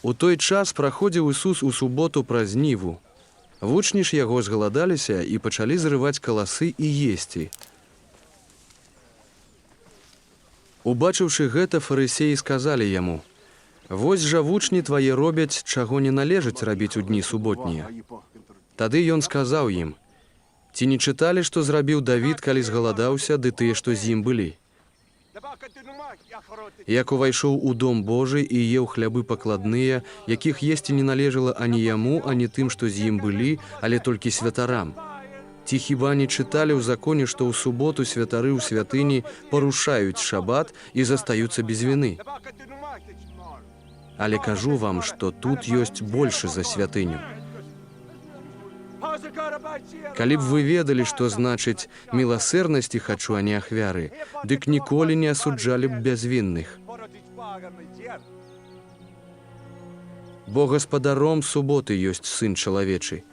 У той час праходзіў Ісус у суботу праз ніву. Вучні ж яго згаладаліся і пачалі зрываць каласы і есці. Убачыўшы гэта, фарысеі сказалі яму: « Вось жа вучні твае робяць, чаго не належыць рабіць у дні суботнія. Тады ён сказаў ім: « Ці не чыталі, што зрабіў Давід, калі згаладаўся, ды тыя, што з ім былі? Як увайшоў у дом Божы і еў хлябы пакладныя, якіх есці не належала ані яму, ані тым, што з ім былі, але толькі святарам. Ці хіба не чыталі ў законе, што ў суботу святары ў святыні парушаюць шабат і застаюцца без віны? Але кажу вам, што тут ёсць большы за святыню. Калі б вы ведалі, што значыць міласэрнасці хачу, а не ахвяры, дык ніколі не асуджалі б бязвінных. Бо гаспадаром суботы ёсць сын чалавечы.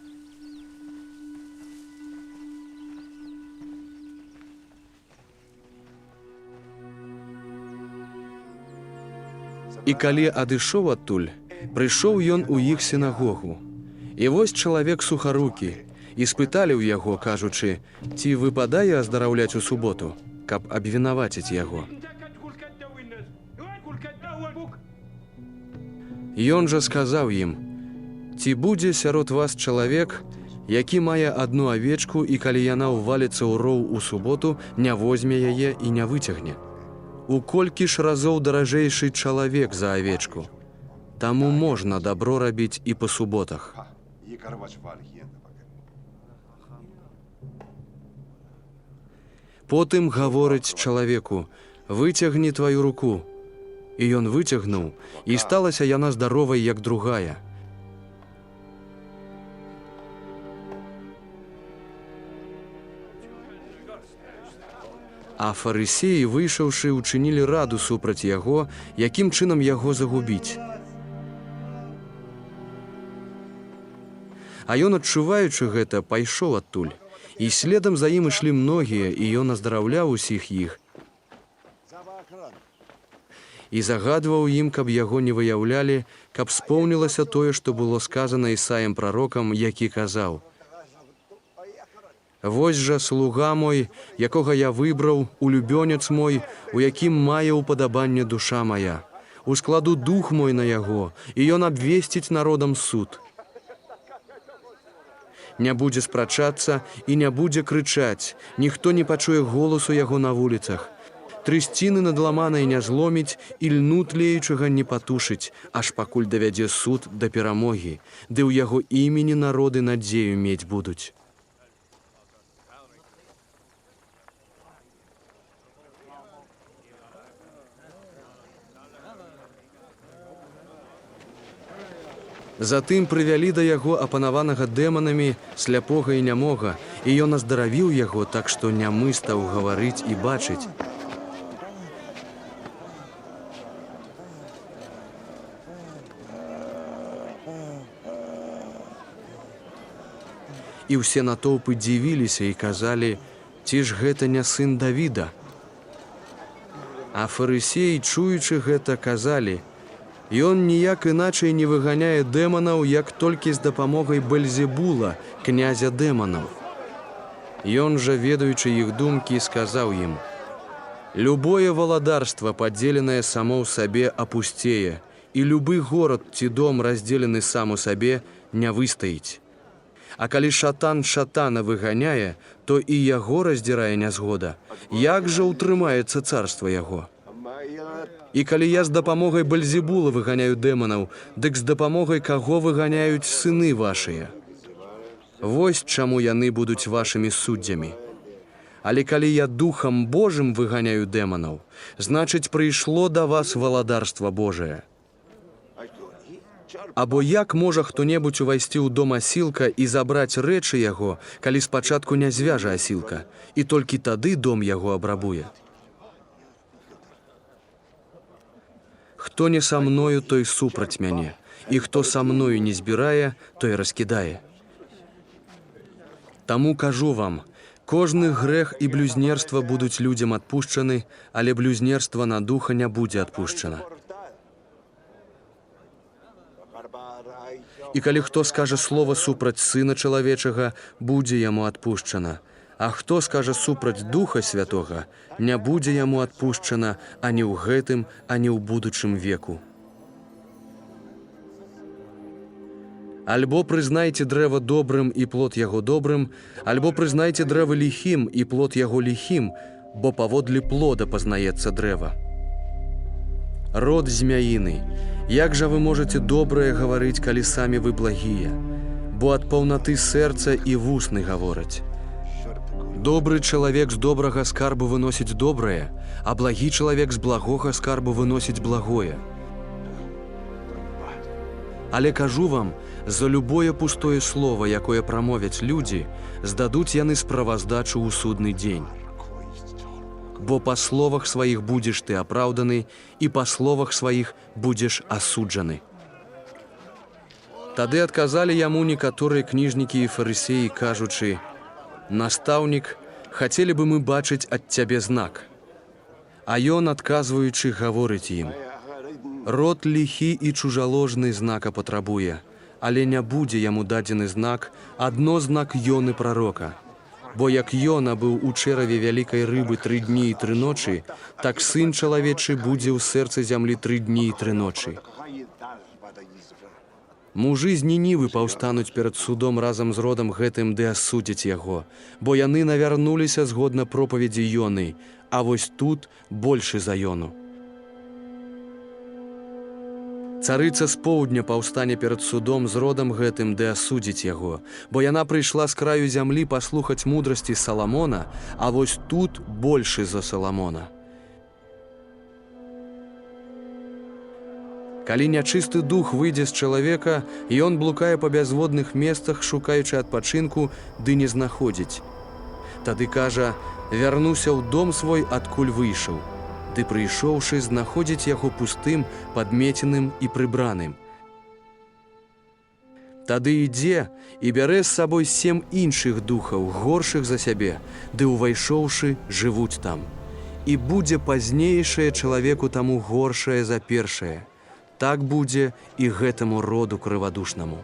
І калі адышоў адтуль, прыйшоў ён у іх сінагогу. І вось чалавек сухарукі, і спыталі ў яго, кажучы, ці выпадае аздараўляць у суботу, каб абвінаваціць яго. Ён жа сказаў ім: Ці будзе сярод вас чалавек, які мае адну авечку і калі яна ўваліцца ў роў у суботу, не возьме яе і не выцягне. У колькі ж разоў даражэйшы чалавек за авечку. Таму можна дабро рабіць і па суботах. Потым гаворыць чалавеку: выцягні тваю руку. І ён выцягнуў, і сталася яна здаровай, як другая. А фарысеі, выйшаўшы, учынілі раду супраць яго, якім чынам яго загубіць. А ён, адчуваючы гэта, пайшоў адтуль. І следам за ім ішлі многія, і ён аздараўляў усіх іх. І загадваў ім, каб яго не выяўлялі, каб споўнілася тое, што было сказана Ісаем прарокам, які казаў: Вось жа слуга мой, якога я выбраў, улюбёнец мой, у якім мае ўпадабанне душа мая. Ускладу дух мой на яго, і ён абвесціць народам суд. Не будзе спрачацца і не будзе крычаць, ніхто не пачуе голасу яго на вуліцах. Трысціны надламанай не зломіць і льну тлеючага не патушыць, аж пакуль давядзе суд да перамогі, ды ў яго імені народы надзею мець будуць. Затым прывялі да яго апанаванага дэманамі сляпога і нямога, і ён аздаравіў яго так, што нямы стаў гаварыць і бачыць. І ўсе натоўпы дзівіліся і казалі: ці ж гэта не сын Давіда? А фарысеі, чуючы гэта, казалі: Ён ніяк іначай не выганяе дэманаў, як толькі з дапамогай Бельзебула, князя дэманаў. Ён жа, ведаючы іх думкі, сказаў ім: Любое валадарства, падзеленае само ў сабе, апусцее, і любы горад ці дом, раздзелены сам у сабе, не выстаіць. А калі шатан шатана выганяе, то і яго раздзірае нязгода. Як жа ўтрымаецца царства яго? І калі я з дапамогай Бальзебула выганяю дэманаў, дык з дапамогай каго выганяюць сыны вашыя? Вось чаму яны будуць вашымі суддзямі. Але калі я духам Божым выганяю дэманаў, значыць, прыйшло да вас валадарства Божае. Або як можа хто-небудзь увайсці ў дом асілка і забраць рэчы яго, калі спачатку не звяжа асілка, і толькі тады дом яго абрабуе? Хто не са мною, той супраць мяне, і хто са мною не збірае, той раскідае. Таму кажу вам, кожны грэх і блюзнерства будуць людзям адпушчаны, але блюзнерства на духа не будзе адпушчана. І калі хто скажа слова супраць Сына Чалавечага, будзе яму адпушчана. А хто скажа супраць Духа Святога, не будзе яму адпушчана ані ў гэтым, ані ў будучым веку. Альбо прызнайце дрэва добрым і плод яго добрым, альбо прызнайце дрэва ліхім і плод яго ліхім, бо паводле плода пазнаецца дрэва. Род змяіны, як жа вы можаце добрае гаварыць, калі самі вы благія? Бо ад паўнаты сэрца і вусны гавораць. Добры чалавек з добрага скарбу выносіць добрае, а благі чалавек з благога скарбу выносіць благое. Але кажу вам, за любое пустое слово, якое прамовяць людзі, здадуць яны справаздачу ў судны дзень. Бо па словах сваіх будзеш ты апраўданы, і па словах сваіх будзеш асуджаны. Тады адказалі яму некаторыя кніжнікі і фарысеі, кажучы: «Настаўнік, хацелі бы мы бачыць ад цябе знак». А ён, адказваючы, гаворыць ім: «Род ліхі і чужаложны знака патрабуе, але не будзе яму дадзены знак, адно знак Ёны прарока. Бо як Ёна быў у чэраве вялікай рыбы 3 дні і 3 ночы, так Сын Чалавечы будзе ў сэрцы зямлі 3 дні і 3 ночы. Мужы з Нінівы паўстануць перад судом разам з родам гэтым ды асудзяць яго, бо яны навярнуліся згодна пропаведзі Ёны, а вось тут большы за Ёну. Царыца з поўдня паўстане перад судом з родам гэтым ды асудзіць яго, бо яна прыйшла з краю зямлі паслухаць мудрасці Саламона, а вось тут большы за Саламона. Калі нячысты дух выйдзе з чалавека, ён блукае па бязводных месцах, шукаючы адпачынку, ды не знаходзіць. Тады кажа: вярнуся ў дом свой, адкуль выйшаў. Ды прыйшоўшы, знаходзіць яго пустым, падмеценым і прыбраным. Тады ідзе і бярэ з сабой 7 іншых духаў, горшых за сябе, ды ўвайшоўшы, жывуць там. І будзе пазнейшае чалавеку таму горшае за першае. Так будзе і гэтаму роду крывадушнаму».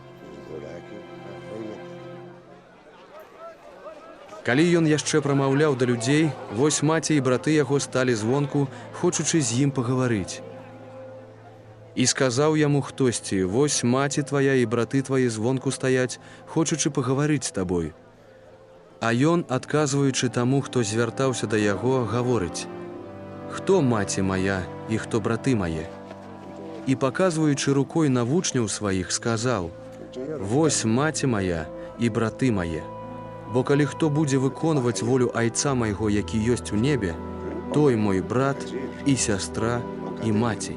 Калі ён яшчэ прамаўляў да людзей, вось маці і браты яго сталі звонку, хочучы з ім пагаварыць. І сказаў яму хтосьці: вось маці твая і браты твае звонку стаяць, хочучы пагаварыць з табой. А ён, адказваючы таму, хто звяртаўся да яго, гаворыць: хто маці мая і хто браты мае? І, паказваючы рукой на вучняў сваіх, сказаў: вось маці мая і браты мае. Бо калі хто будзе выконваць волю Айца майго, які ёсць у небе, той мой брат і сястра і маці.